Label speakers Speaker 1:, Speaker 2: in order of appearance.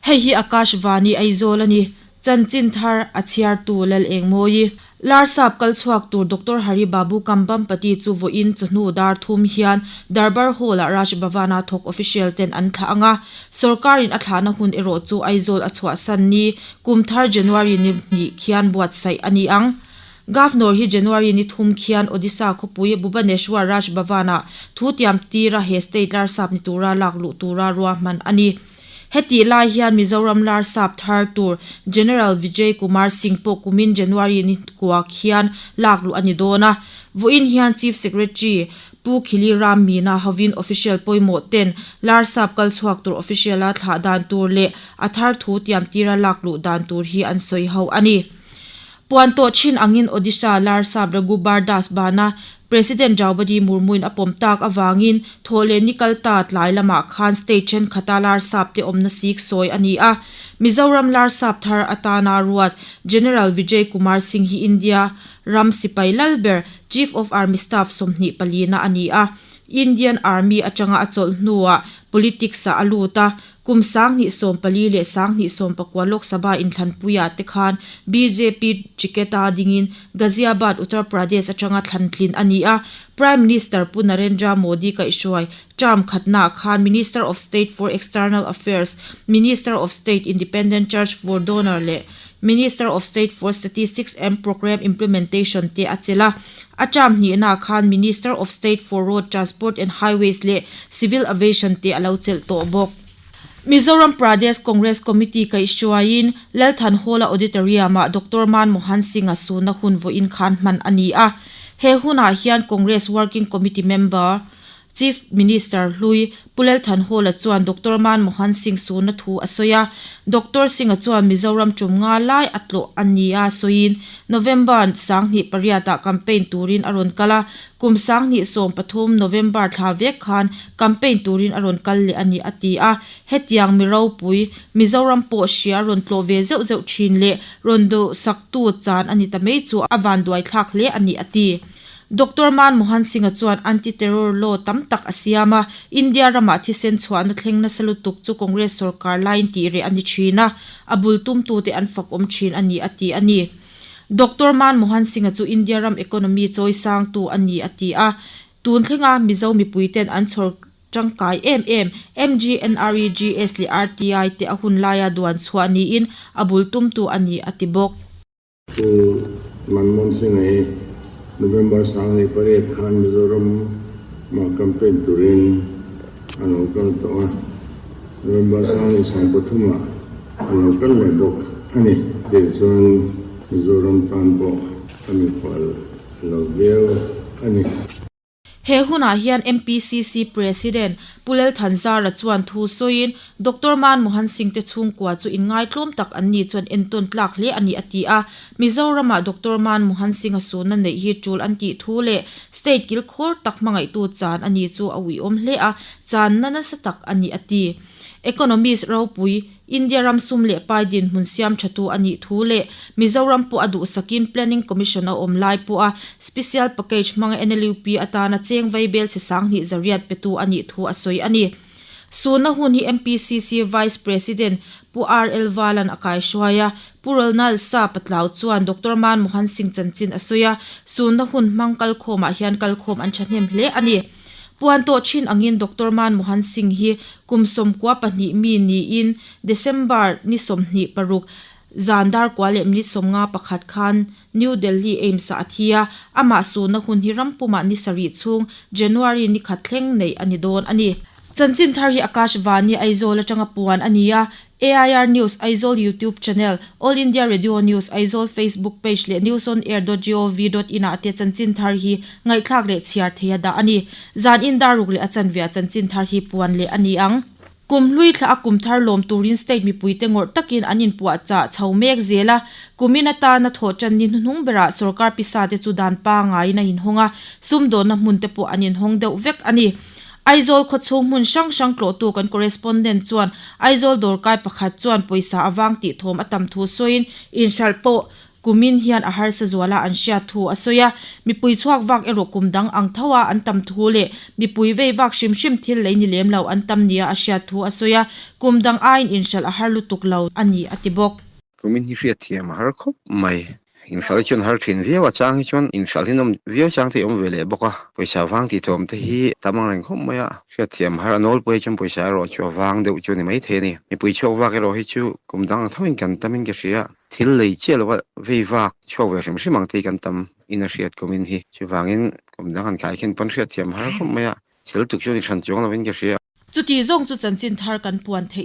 Speaker 1: Hei hi Akashvani Aizawl a ni. Chanchin thar a chhiartu Lalengmawi. Larsap kal chhuak tur Doctor Hari Babu Kambhampati chu vawiin chawhnu dar thum hian Darbar Hall-ah Raj Bhavan-a thawk official ten an thlah ang a. Sorkarin a thlahna hun erawh chu Aizawl a chhuahsan ni kum thar January ni hnih khian buatsaih a ni ang. Governor hi January ni thum khian Odisha khawpui Bhubaneswar Raj Bhavan-ah thu tiam tira he state larsap ni tura lak luh tura ruahman a ni. Hetih lai hian Mizoram larsap thar tur General Vijay Kumar Singh pawh kumin January ni kua khian lak luh a ni dawn a. Vawiin hian Chief Secretary Pu Khili Ram Meena hovin official pawimawh ten larsap kal chhuak tur official-a thlah dan tur leh a thar thu tiam tira lak luh dan tur hi an sawi ho a ni. Puan tawh thin angin Odisha Larsap Raghubar Das bana President Draupadi Murmu-in a pawm tak avangin thawhleh ni kalta tlai lamah khan state thenkhat-a Larsap te awmna sik sawi a ni a. Mizoram Larsap thar atana ruat General Vijay Kumar Singh hi India ram sipai lal ber Chief of Army Staff 24 na a ni a. Indian Army atanga a chawlh hnuah politics-ah a lut a, Kum 2014 leh 2019 Lok Sabha inthlanpuiah te khan bjp ticket-a dingin Ghaziabad, Uttar Pradesh atanga thlantlin a ni a. Prime Minister Pu Narendra Modi kaihhruai term khatnaah khan Minister of State for External Affairs, Minister of State Independent Charge for Donor leh Minister of State for Statistics and Programme Implementation te a chelh a. A term hnihnaah khan Minister of State for Road Transport and Highways leh Civil Aviation te a lo chelh tawh bawk. Mizoram Pradesh Congress Committee kaihhruaiin Lalthan Hall-a Auditorium-ah Doctor Manmohan Singh-a sunna hun vawiin khan hman a ni a. He hunah hian Congress Working Committee member, Chief Minister hlui Pu Lalthanhawla chuan Doctor Manmohan Singh suhna thu a sawi a. Doctor Singh-a chuan Mizoram tum nga lai a tlawh a nia sawiin November 28 ah campaign turin a rawn kal a, kum 2013 November thla vek khan campaign turin a rawn kal leh a ni a ti a. Hetiang mi ropui Mizoram pawh hria rawn tlawh ve zeuh zeuh thin leh rawn duhsaktu chan a ni ta mai chu a vanduaithlak hle a ni a ti. Doctor Manmohan Singh-a chuan anti-terror law tam tak a siam a, India ramah thisen chhuahna thleng nasa lutuk chu Congress sorkar laiin tih reh a ni thin a, a bul tumtute an fak awm thin a ni a ti a ni. Doctor Manmohan Singh-a chu India ram economy chawi sangtu a ni a ti a, tun thlenga Mizo mipuiten an chhawr tangkai em em MGNREGS leh RTI te a hun laia duan chhuah niin a bul tumtu a ni a ti bawk.
Speaker 2: Pu Manmohan Singh-a hi November 18 khan Mizoram mah campaign turin a lo kal tawh a, November 23 ah a lo kal leh bawk a ni. Tih chuan Mizoram tan pawh a mikhual lo viau a ni.
Speaker 1: He hunah hian MPCC President Pu Lalthanzara chuan thu sawiin Doctor Manmohan Singh te chhungkua chu inngaitlawm tak an ni chuan entawn tlak hle a ni a ti a. Mizoramah Doctor Manmohan Singh-a sunna neih hi tul an tih thu leh state kilkhawr tak hmangaihtu chan a ni chu a uiawm hle a, channa nasa tak a ni a ti. Economist ropui India ram sum leh pai dinhmun siam thatu a nih thu leh Mizoram pawh a duhsakin Planning Commission a awm lai pawha Special Package hmanga NLUP atana cheng vaibel chhe 2000 zariat petu a nih thu a sawi a ni. Sunna hun hi MPCC Vice President Pu RL Valan a kaihruai a, Pu Ronald Sa Patlau chuan Doctor Manmohan Singh chanchin a sawi a, sunna hun hmang kalkhawmah hian kalkhawm an thahnem hle a ni. Puan tawh thin angin Doctor Manmohan Singh hi kum 12 mi niin December ni 26 zan dar kua leh minute 51 khan New Delhi AIIMS ah a thi a, amah suhna hun hi ram pumah ni sarih chhung January ni khat thleng neih a ni dawn a ni. Chanchin thar hi Akash Vani Aizawl atanga puan a ni a, AIR News Aizawl YouTube channel, All India Radio News Aizawl Facebook page leh newsonair.gov.in ah te chanchin thar hi ngaihthlak leh chhiar thei a dah a ni. Zan in dar ruk leh a chanve ah chanchin thar hi puan leh a ni ang. Kum hlui thla a kum thar lawm turin state mipuite ngawrh takin an inpuahchah chho mek zel a, kumin atana thawh tan ni hnuhnung berah sorkar pisa te chu dan pangaiin a inhawng a, sumdawnna hmun te pawh an inhawng deuh vek a ni. Aizawl khawchhung hmun hrang hrang tlawhtu kan correspondent chuan Aizawl dawrkai pakhat chuan pawisa avang tih thawm a tam thu sawiin inhralh pawh Kumin hian a harsa zuala an hriat thu a sawi a, mipui chhuak vak erawh kum dang ang tho a an tam thu leh mipui vei vak hrim hrim thil lei ni lem lo an tam nia a hriat thu a sawi a, kum dang aiin inhralh a har lutuk lo a ni a ti bawk.
Speaker 3: Kumin hi hriatthiam a har khawp mai. Inhralh hi chuan har thin viau a, chang hi chuan inhralh hi nawm viau chang te hi a awm ve leh bawk a, pawisa vang tih thawm te hi tam ang reng khawp mai a, hriatthiam har a nawlpui chuan pawisa erawh chu a vang deuh chu a ni maithei a ni. Mipui chhuak vak erawh hi chu kum dang ang thoin kan tamin ka hria, thil lei chiah lova vei vak chhuak ve hrim hrim ang te hi kan tam in a hriat kumin hi. Chuvangin kum dang han khai khin pawn hriatthiam har khawp mai a, thil tuk chu a ni hran chuang lovin ka hria.
Speaker 1: Chuti zawng chu chanchin thar kan puan theih.